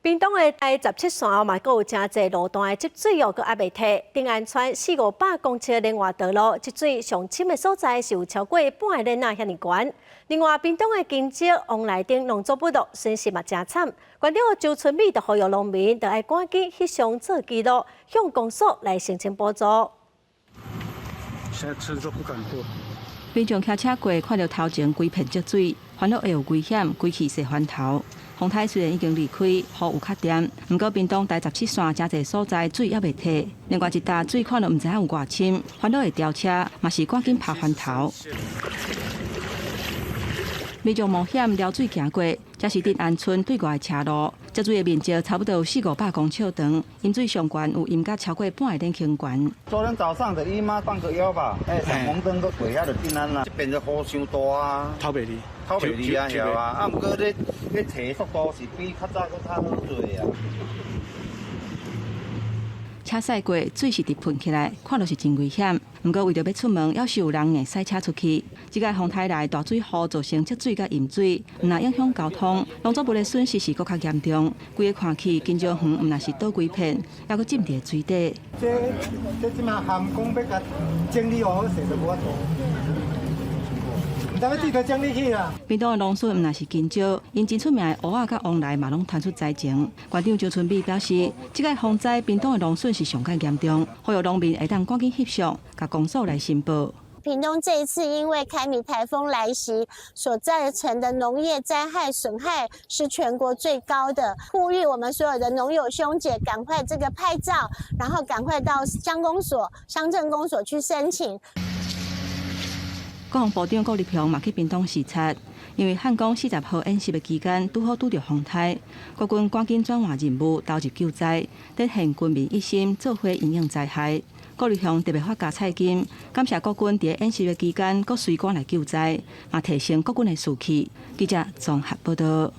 屏東的台十七線嘛，閣有誠濟路段的積水哦，閣猶未退。頂安村四五百公尺連外道路積水上深的所在是有超過半个輪仔遐爾懸。另外，屏東的金石王來頂農作物損失嘛誠慘。縣長周春米就呼籲農民，著愛趕緊翕相做記錄，向公所來申請補助。現在車都不敢過。民眾騎車過，看著頭前規片積水，煩惱會有危險，規氣洗翻頭。風颱雖然已經離開，雨有較恬，毋過屏東台十七線誠濟所在水猶未退。另外一搭水看著毋知影有偌深，煩惱會掉車，嘛是趕緊拍翻頭。民眾冒險撩水行過，這是頂安村對外的車路，積水的面積差不多有四五百公尺長，淹水上懸有淹甲超過半个輪圈懸。昨天早上的姨媽半個腰吧，欸，紅燈都過遐就頂安啦。這邊就雨傷大啊，透袂離，透袂離啊，曉啊。啊，毋過咧咧提速度是比較早閣較好濟啊。車駛過，水是直噴起來，看著是真危險。毋過為著欲出門，猶是有人硬駛車出去。這擺風颱來大水雨造成積水佮淹水，毋但影響交通，農作物的損失是閣較嚴重。規个看去，香蕉園毋但是倒規片，猶閣浸佇水底。這這這馬含講欲共整理好勢都無法度。毋知欲對佗整理去啦。屏東的農損毋但是香蕉，𪜶真出名的芋仔佮黃梨嘛攏傳出災情。縣長周春米表示，這擺風災屏東的農損是上較嚴重，呼籲農民會當趕緊翕相，共公所來申報。屏東這一次因為凱米颱風來襲所造成的農業災害損害是全國最高的，呼籲我們所有的農友兄姐趕快這個拍照，然後趕快到鄉公所、鄉鎮公所去申請。國防部長郭立雄嘛去屏東視察，因為漢光40號演習的期間拄好拄著風颱，國軍趕緊轉換任務，投入救災，展現軍民一心，做伙因應災害。郭立雄特別發加菜金，感謝國軍佇演習的期間閣隨趕來救災，嘛提升國軍的士氣。記者綜合報道。